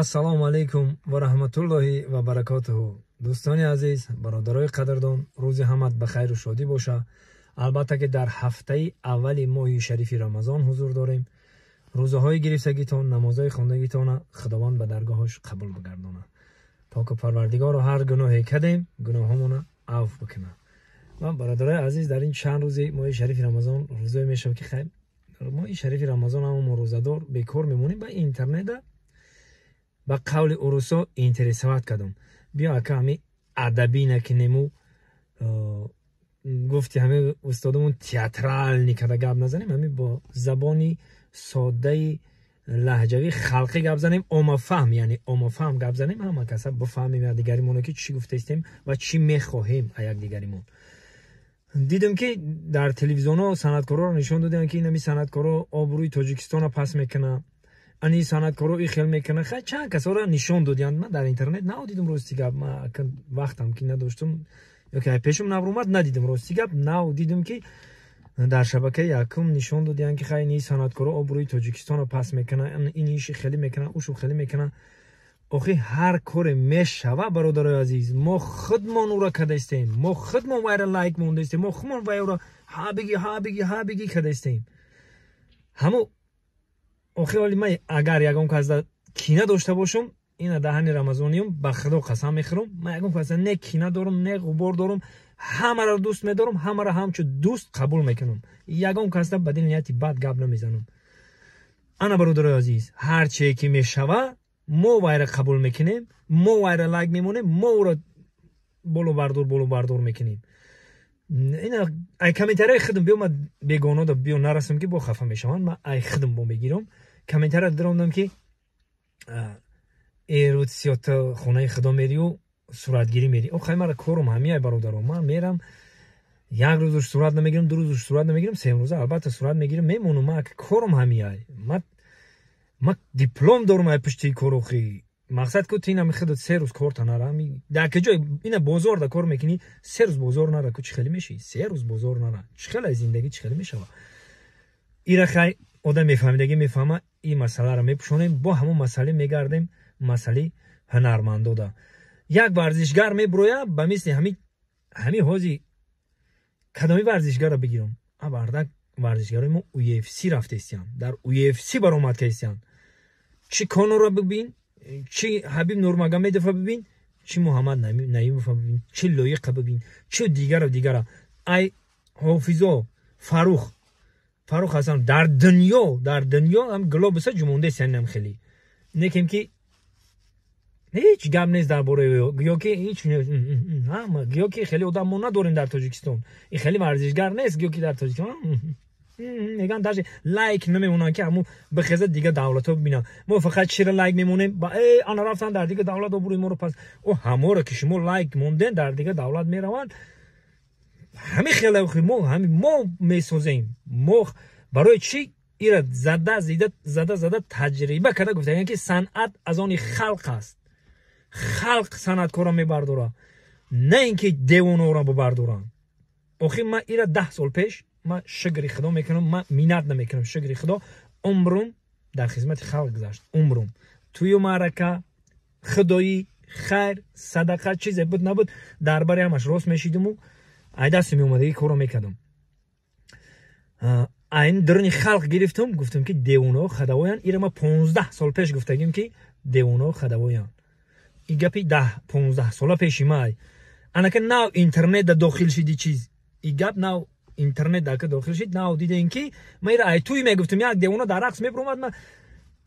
Ассалому алайкум ва раҳматуллоҳи ва баракотуҳу. Дӯстони азиз, бародарои қадрдон, рӯзи ҳамат ба хайру шодӣ боша. Албатта ки дар ҳафтаи аввали моҳи шарифи Рамазон ҳузур дорем. Рӯзаҳои гирифтагитон, намозҳои хондагитона Худованд ба даргоҳаш қабул бигардонад. Поку Парвардигоро ҳар гуноҳе кардем, гуноҳҳомона авф бикунад. Ва бародарои азиз, дар ин чанд рӯзи моҳи шарифи Рамазон рӯзое мешавад ки хайр, моҳи шарифи Рамазон ҳама мо рӯзадор бекор мемонем, ба интернета ба қавли урусо интересовать кардам. Биё ака ҳами адабӣ накунему, гуфти ҳами устодамон театральный када гап назанем, ҳами бо забони содаи лаҳҷавии халқӣ гап занем, омафаҳм, яъне омафаҳм гап занем, ҳама каса бифаҳмем якдигаримоно ки чӣ гуфтаистем ва чӣ мехоҳем а якдигаримон. Дидам ки дар телевизионҳо санъаткорҳоро нишон доданд ки инами санъаткорҳо обрӯи Тоҷикистонро пас мекунанд, ани санъаткоро и хел мекунанд. Хай, чанд касоро нишон додиянд, ман дар интернет надидам, рости гап, ман вақтам ки надоштам ёки пешум наврӯмад, надидам, рости гап. Нав дидам ки дар шабакаи якум нишон додиянд ки хай, ини санъаткоро обрӯи Тоҷикистонро пас мекунанд, ин иши хеле мекунанд, ушу хеле мекунанд. Охи ҳар коре мешава, бародарои азиз, мо худмон ӯро кардаистем, мо худмон вайра лайк мондаистем, мо худмон вайро ҳа биги, ҳа биги, ҳа биги кардаистем. Ҳамо охи оли ман агар ягон касда кина дошта бошам, ина даҳани рамазониюм, ба Худо қасам мехӯрам, ман ягон касда не кина дорам, не ғубор дорам, ҳамаро дӯст медорам, ҳамаро ҳамчун дӯст қабул мекунам, ягон касда ба дили нияти бад гап намезанам. Ана бародарои азиз, ҳар чие ки мешава, мо вайра қабул мекунем, мо вайра лайк мемонем, мо ӯро боло бардор, боло бардор мекунем. Ина ай комментарияи худам биё, ма бегонода биё нарасам ки бо хафа мешаванд, ма ай худам бо мегирам. Комментария даромдам ки эрудсиёта хонаи Худо мерию, суратгирӣ мери. Охай, мара корум ҳамияй, бародаро. Ман мерам, як рӯзуш сурат намегирам, 2 рӯзуш сурат намегирам, се рӯза албатта сурат мегирам, мемонам. Ма корум ҳамияй, ма диплом дорум ай пушти корохи. Мақсад ку ту инами худат 3 рӯз корта нара, дар каҷо ина бозор да кор мекунӣ, 3 рӯз бозор нара ку, чӣ хеле мешӣ? 3 рӯз бозор нара, чӣ хеле зиндагӣ, чӣ хеле мешава? Ира хай, одам мефаҳмидагӣ мефаҳма. Ин масъаларо мепӯшонем, бо ҳамон масъале мегардем, масъалаи ҳунармандода. Як варзишгар мебуроя, ба мисли ҳами ҳози кадоми варзишгарро бигирам, абардак варзишгарои мо UFC рафтаистиянд, дар UFC баромад кардистиянд. Чӣ Конорро бибин, чӣ Ҳабиб Нурмагомедова бибин, чӣ Муҳаммад Наимова бибин, чӣ Лоиқа бибин, чӣ дигару дигара, ай ҳофизо Фарух Ҳасан дар дунё ҳам глобуса ҷумондаистиянам. Хеле некем ки ҳеҷ гап нест дар бораи ё ки ҳеҷ, ё ки хеле одам мо надорем дар Тоҷикистон, и хеле варзишгар нест, ё ки дар Тоҷикистон меган даже лайк намемонанд ки ҳамун бихеза дига давлатҳо бибинанд. Мо фақат чира лайк мемонем? Ба э ана рафтан дар дига давлат, обрӯи моро пас. О ҳаморо ки шумо лайк монден, дар дига давлат мераванд. Ҳами хеле мо ҳами мо месозем. Мо барои чӣ ира зада зида зада зада таҷриба карда гуфтаган ки санъат аз они халқ аст, халқ санъаткорро мебардорад, на ин ки девонаро бибардоранд. Охир ман ира 10 сол пеш, ман шукри Худо мекунам, ман миннат намекунам, шукри Худо, умрум дар хизмати халқ гузашт. Умрум тӯю маърака, худоӣ, хайр, садақа, чизе буд набуд, дар бари ҳамаш рост мешидиму ай дасти меомадагӣ корро мекардам. Айн дуруни халқ гирифтум, гуфтам ки девонаҳо хадавоянд. Ира ман 15 сол пеш гуфтагим ки девонаҳо хадавоянд. Ин гапи 10-15 сола пеши май. Анака нав интернет да дохил шиди чиз, и гап нав интернет дака дохил шид, нав дидем ки ма ира ай туй мегуфтам, як девона дар рақс мебуромад. Ма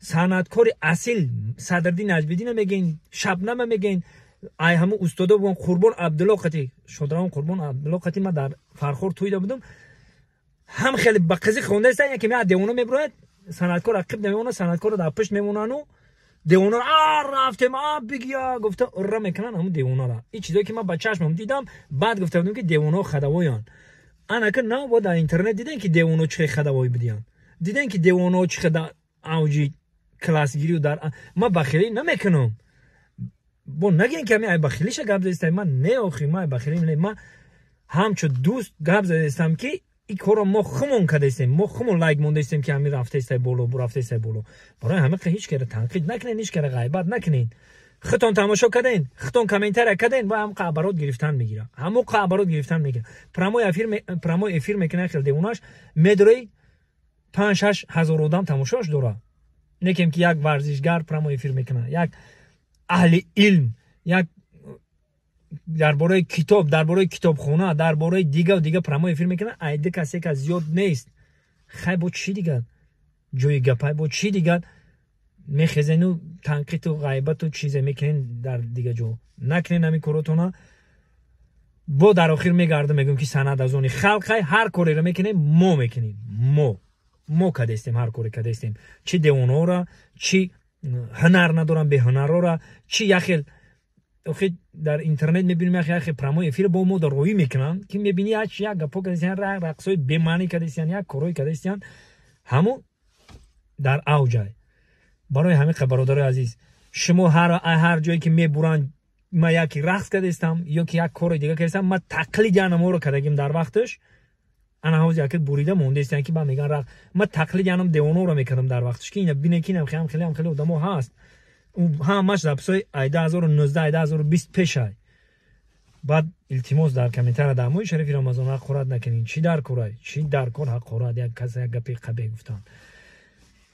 санъаткори асил Садриддин Наҷмиддина мегӯен, Шабнама мегӯен, ай ҳамун устодо бугон, Қурбон Абдулло қати, шодравон Қурбон Абдулло қати ма дар Фархор туйда будам, ҳам хеле ба қизи хондаиста. Яке меа девона мебурояд, санъаткор ақиб намемонад, санъаткорро дар пушт мемонану девонара а рафтем, а бигия гуфта ура мекунанд ҳамун девонара. Ин чизое ки ман ба чашмам дидам, баъд гуфта будам ки девонаҳо хадавоянд. Анака нав бо дар интернет дидем ки девонаҳо чӣ хел хадавой будиянд, дидем ки девонаҳо чӣ хел авҷи классгирию дар. Ман бахилӣ намекунам, бо нагӯем ки ай бахилиша гап задистам. Ман не, охи, ман бахилӣ не, ман ҳамчун дӯст гап задистам ки Ин корро мо хумон кардастем, мо хумон лайк мондаистем, ки ҳамин рафтаистай боло, рафтаистай боло. Барои ҳамин ҳеҷ кара танқид накунед, ҳеҷ кара ғайбат накунед. Худтон тамошо карден, худтон комментария карден, ва ҳам оборот гирифтан мегира, ҳамон оборот гирифтан мегира. Прямой эфир мекунад, хел девонаш медрои, 5-6 ҳазор одам тамошош дора. Некем ки як варзишгар прямой эфир мекунад, як аҳли илм, як дар бораи китоб, дар бораи китобхона, дар бораи дигаву дига прямой эфир мекунад, айди касе ка зиёд нест. Хай, бо чӣ дигар ҷои гапай, бо чӣ дигар мехезену танқиду ғайбату чизе мекунен дар дига ҷо? Накунен ҳамин коротона. Бо дар охир мегардам, мегӯям, ки санъат аз они халқай. Ҳар кореро мекунем, мо мекунем, мо кадестем, ҳар коре кадестем, чӣ девонаора, чӣ ҳунар надорам, беҳунарора, чӣ яхел. Охи, дар интернет мебинем, яхе прямой эфир бо мо дар роӣ мекунанд, ки мебини, як гапҳо кадестиян, рақсҳои бемаънӣ кадестиян, як корҳое кадестиян, ҳамун дар авҷай. Барои ҳамин, бародарои азиз, шумо ҳар ҷое ки мебуранд, ма яки рақс кардастам ё ки як кори дига кардастам, ма тақлиди анаморо кардагим дар вақташ. Ана ҳози яке бурида мондаистам, ки ба меган рақс. Ма тақлиди анам девонаро мекардам дар вақташ, ки ина бине, ки инам хеле одамо ҳаст, ҳамаш записҳои айда 1019, айда 1020 пешай. Баъд, илтимос, дар комментария дар моҳи шарифи Рамазон ҳақорат накунед. Чӣ дар корай, чӣ дар кор ҳақорат, як кас як гапи қабеҳ гуфтанд?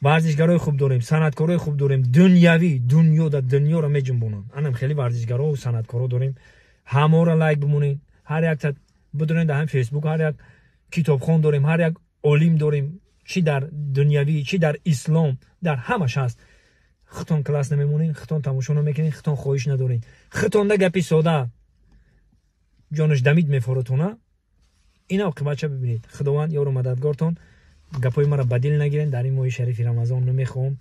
Варзишгарои хуб дорем, санъаткорои хуб дорем, дунявӣ, дунё да дунёро меҷунбонанд. Анам хеле варзишгарову санъаткоро дорем, ҳаморо лайк бимонед. Ҳар якта бидонед, дар ҳам Фейсбук ҳар як китобхон дорем, ҳар як олим дорем, чӣ дар дунявӣ, чӣ дар ислом, дар ҳамаш ҳаст. Худтон класс намемонед, худтон тамошо намекунед, худтон хоҳиш надоред, худтонда гапи сода ҷонаш дамид мефоротона. Ина оқибатша бибинед. Худованд ёру мададгортон. Гапҳои маро ба дил нагирен. Дар ин моҳи шарифи Рамазон намехоҳам,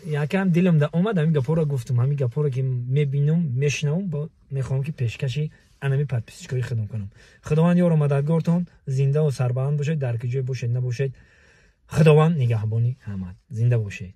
якам дилам да омад, ҳамин гапҳоро гуфтам. Ҳамин гапҳоро ки мебинам, мешунавам, мехоҳам, ки пешкаши анами подписчикои худам кунам. Худованд ёру мададгортон, зиндаву сарбаланд бошед, дар ки ҷой бошед, набошед, Худованд нигаҳбони ҳамат. Зинда бошед.